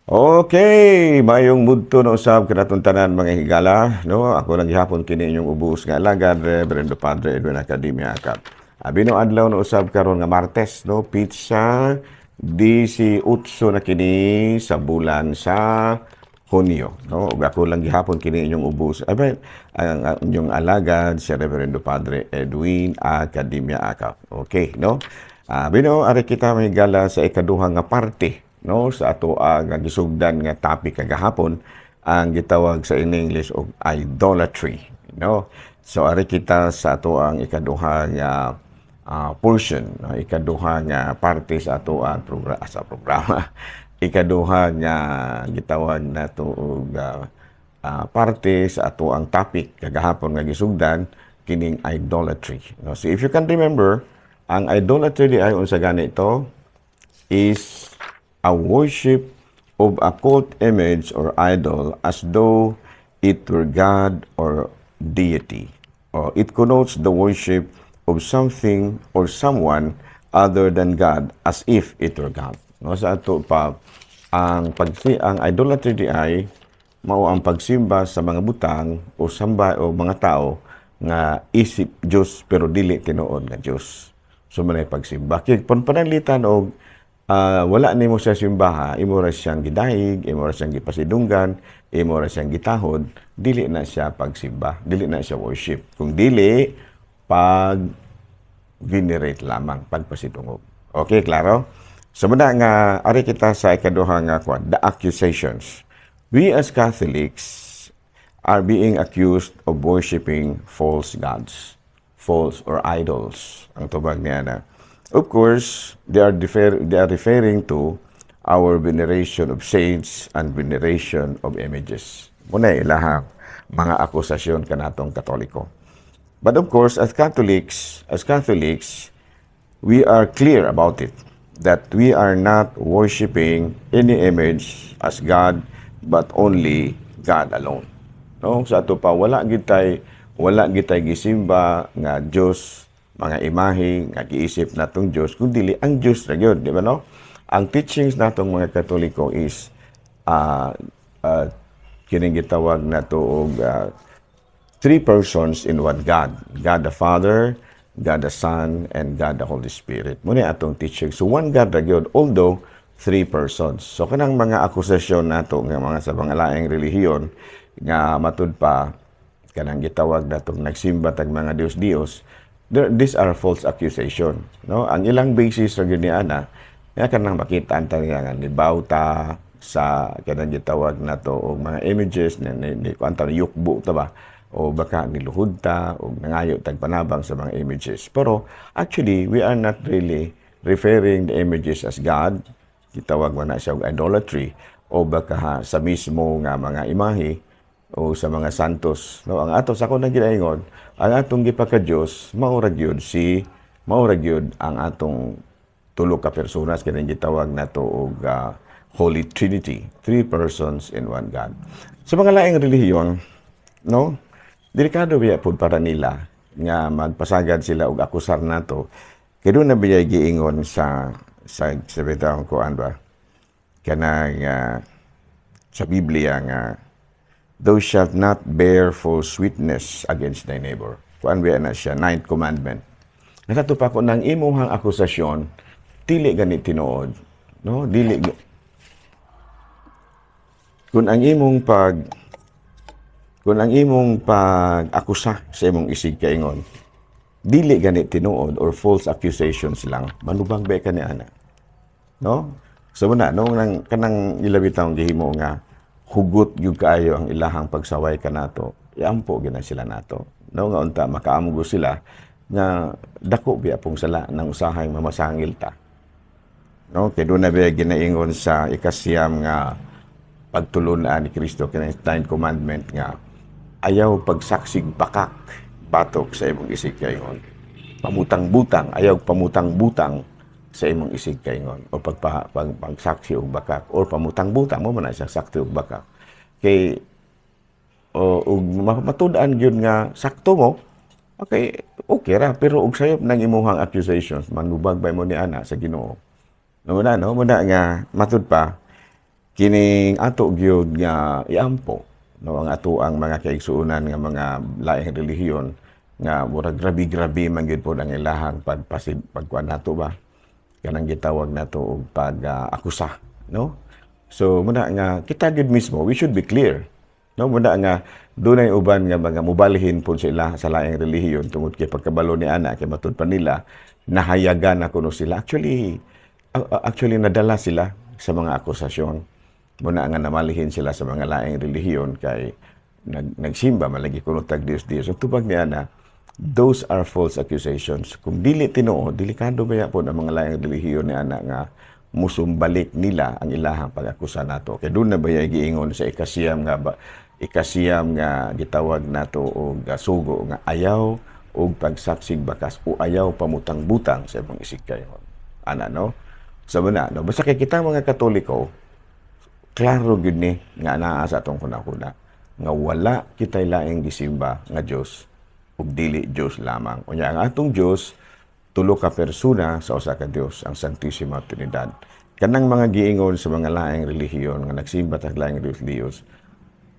Okay, mayong mudto na usab kanatong tanan, mga higala, no? Ako lang gihapon kini inyong ubos nga alagad, Reverendo Padre Edwin Academia Akap. Abi no adlaw na usab karon nga Martes, no? Petsa 18 na kini sa bulan sa Hunyo, no? Ug ako lang gihapon kini inyong ubos. Abi ang inyong alagad si Reverendo Padre Edwin Academia Akap. Okay, no? Abi no, ari kita, mga higala, sa ikaduha nga parte, no, sa ato ang gisugdan nga topic kagahapon, ang gitawag sa in English og idolatry, no? So ari kita sa ato ang ikaduha nga portion, no? Ikaduha nga parte sa ato ang programa, sa programa, ikaduha nga gitawag nato og parte sa ato ang topic kagahapon nga gisugdan, kining idolatry, no? So if you can remember, ang idolatry di ay unsa gani to is a worship of a cult image or idol as though it were God or deity. Or it connotes the worship of something or someone other than God as if it were God. No, sa ato pa ang idolatry di ay mao ang pagsimba sa mga butang o samba o mga tao nga isip Dios pero dili tinuod nga Dios. So man ay pagsimba. Kay pananglitan og wala nimo siya simbaha, imo ra siyang gidahig, imo ra siyang gipasidunggan, imo ra siyang gitahod, dili na siya pagsimba, dili na siya worship. Kung dili, pag venerate lamang, pagpasidungog. Okay, klaro? So muna nga ari kita sa ikaduha nga kwan, the accusations. We as Catholics are being accused of worshiping false gods, false or idols. Ang tubag niya na. Of course, they are referring to our veneration of saints and veneration of images. Muna ilahang mga akusasyon kanatong Katoliko. But of course, as Catholics, we are clear about it that we are not worshiping any image as God, but only God alone. No? Sa ato pa, wala gitay gisimba nga Dios, mga imahe nga giisip natong Dios, kun dili ang Dios ra gyud, di ba, no? Ang teachings natong mga Katoliko is kining gitawag nato og three persons in one God. God the Father, God the Son, and God the Holy Spirit. Muna atong teaching. So one God ra gyud, although three persons. So kanang mga akusasyon nato nga mga sa mga laing relihiyon nga matud pa kanang gitawag natong nagsimba tag mga Dios-Dios, these are false accusation, no? Ang ilang basis ra gyud ni ana nga kanang makita ang nga ni-bow ta sa kanang gitawag nato og mga images ni kuan ta, yukbo ta ba, o baka niluhod ta o nangayo tag panabang sa mga images. Pero actually, we are not really referring the images as God. Gitawag man na siya og idolatry, o baka ha, sa mismo nga mga imahe o sa mga santos. No, ang ato sa ako nang ginaingon, ang atong gipaka-Dios mao ra gyud ang atong tulo ka personas, kining gitawag nato og Holy Trinity, three persons in one God. Sa mga laing relihiyon, no, delikado biya pud para nila nga magpasagad sila og akusar nato. Kay doon na biya giingon sa bitawng kuan ba, kanang sa Biblia nga "Thou shalt not bear false witness against thy neighbor." Kuan biya na siya, ninth commandment. Nakato pa ko ng imuhang akusasyon, dili gani tinuod. No, dili kung ang imong pag-akusa sa imong isig kaingon dili gani tinuod or false accusations lang, manubag ba ka ni ana, no? So muna no nang kanang ilabitang gihimo nga hugot gyud kaayo ang ilahang pagsaway kanato, iampo gyud na sila nato, no, nga unta makaamgo sila nga dako biya pong sala nang usahay mamasangil ta, no? Kay doon na biya ginaingon sa ikasiyam nga pagtulunan ni Kristo, kanang Ten Commandment, nga ayaw pagsaksig bakak batok sa imong isig kaingon, pamutang-butang, ayaw pamutang-butang sa imong isig kaingon o pagsaksi og bakak or pamutang-butang mo man na siya sakti og bakak, kay o ug matud-an gyud nga sakto mo, okay, okay ra. Pero og sayop ng imuhang accusations, manubag bay mo ni ana sa Ginoo, no? Muna no, muna nga matud pa Kining ato gyud nga iampo, no, ang ato ang mga kaigsuonan nga mga laing relihiyon nga murag grabe-grabe man gyud pod ang ilahang pagpasid pagkuan nato ba, kanang gitawag nato og pag akusa, no? So muna nga kita gyud mismo, we should be clear, no? Muna nga dunay uban nga mga mubalhin pud sila sa laing relihiyon tungod kay pagkabalo ni ana kay matud pa nila nahayagan na kuno sila. Actually, nadala sila sa mga akusasyon. Muna nga namalihin sila sa mga laing relihiyon kay nagsimba man lagi kuno tag Dios Dios. Ang tubag ni ana, those are false accusations. Kung dili tinuod, delikado baya po ang mga laing relihiyon ni ana nga musumbalik nila ang ilahang pag-akusa nato. Kay doon na baya giingon sa ikasiyam nga gitawag nato og sugo nga ayaw og pagsaksig bakas o ayaw pamutang-butang sa imong isigkayhon. Ana, no? Sa so, na, no? Basta kay kita mga Katoliko, klaro gyud ni nga anaa sa atong hunahuna nga wala kitay laing gisimba nga Dios ug dili Dios lamang. Unya ang atong Dios, tulo ka persona sa usa ka Dios, ang Santissima Trinidad. Kanang mga giingon sa mga laing relihiyon nga nagsimba ta laing Dios Dios,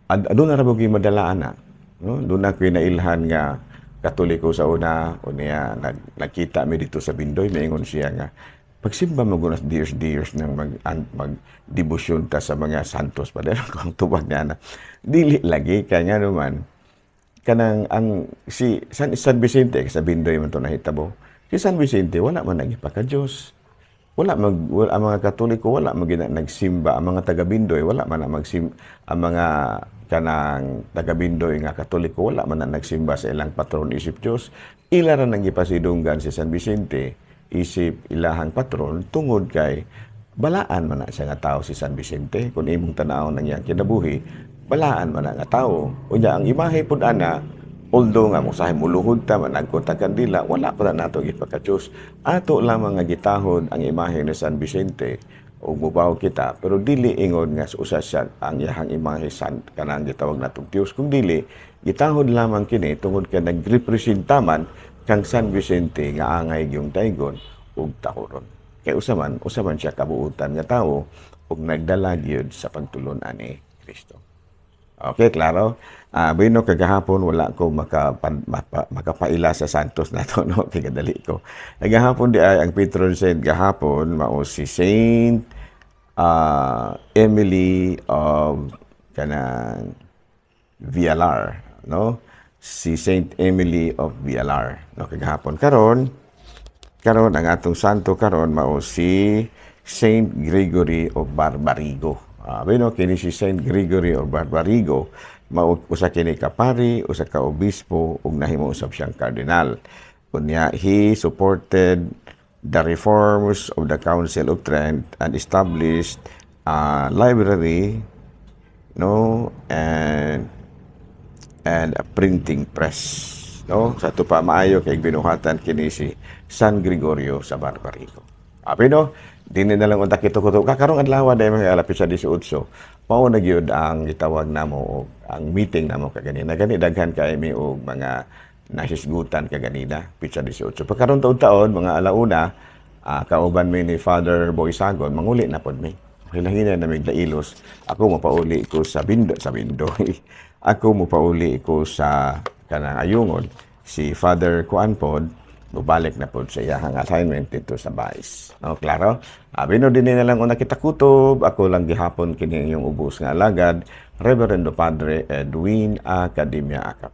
aduna ra gyud madala ana, no? Doon na ko'y nailhan nga Katoliko sa una, unya nagkita mi dito sa Bindoy, maingon siya nga pagsimba mo gunas Dios Dios nang mag debosyon ta sa mga santos pa dahil kung tubag niya na dili lagi kay nga naman kanang ang si San Vicente sa Bindoy man to nahitabo. Si San Vicente wala man nagipaka Dios, wala ang mga Katoliko, wala man gina nagsimba. Ang mga taga Bindoy, wala man na magsim ang mga kanang taga Bindoy nga Katoliko, wala man na nagsimba sa ilang patron isip Dios. Ila ra nang gipasidunggan si San Vicente isip ilahang patron tungod kay balaan man na siya nga tao si San Vicente. Kung imong tan-awon ang iyang kinabuhi, balaan man na nga tao. Unya ang imahe pud ana, although nga mosahay muluhod ta, managkot ang kandila, wala pa na nato gipaka-Diyos. Ato lamang nga gitahod ang imahe ni San Vicente ug mubaw kita, pero dili ingon nga usa siya ang iyahang imahe san kanang gitawag natong Dios, kung dili gitahod lamang kini tungod kay nagrepresenta man kang San Vicente nga angay gyung daygon ug tahuron. Kay usa man siya kabuutan nga tawo ug nagdala gyud sa pagtulon-an ni Kristo. Okay, klaro? Bueno, kagahapon wala ko makapaila sa Santos nato, no? Kay kadali ko. Kagahapon di ay ang patron saint gahapon mao si Saint Emily of kanang Vialar, no? Si Saint Emily of Vialar, no, kagahapon. Karon ang atong santo karon mao si Saint Gregory of Barbarigo. Bueno, kini si Saint Gregory of Barbarigo mao usa kini ka pari, usa ka obispo ug nahimo usab siyang kardinal. Unya he supported the reforms of the Council of Trent and established a library, no, and a printing press, no? Sa ato pa maayo kay binuhatan kini si San Gregorio sa Barbarigo. Abi no, dini na lang unta kito-kuto kakarong adlaw dahil mga alapit sa 18. Mao na gyud ang gitawag namo og ang meeting namo kaganina. Gani daghan kay mi og mga nahisgutan kaganina pitsa 18. Pagkaron taon-taon mga alauna, kauban mi ni Father Boy Sagon, manguli na pod mi. Hinahina na mig Dailos. Ako mopauli ko sa Bindo. Ako mopauli ko sa kanang Ayungon. Si Father Kuan pod mubalik na pod sa iyahang assignment dito sa Bais. No, klaro? Abi no, dinhi na lang una kita kutob. Ako lang gihapon kini inyong ubos nga alagad, Reverendo Padre Edwin Academia Acap.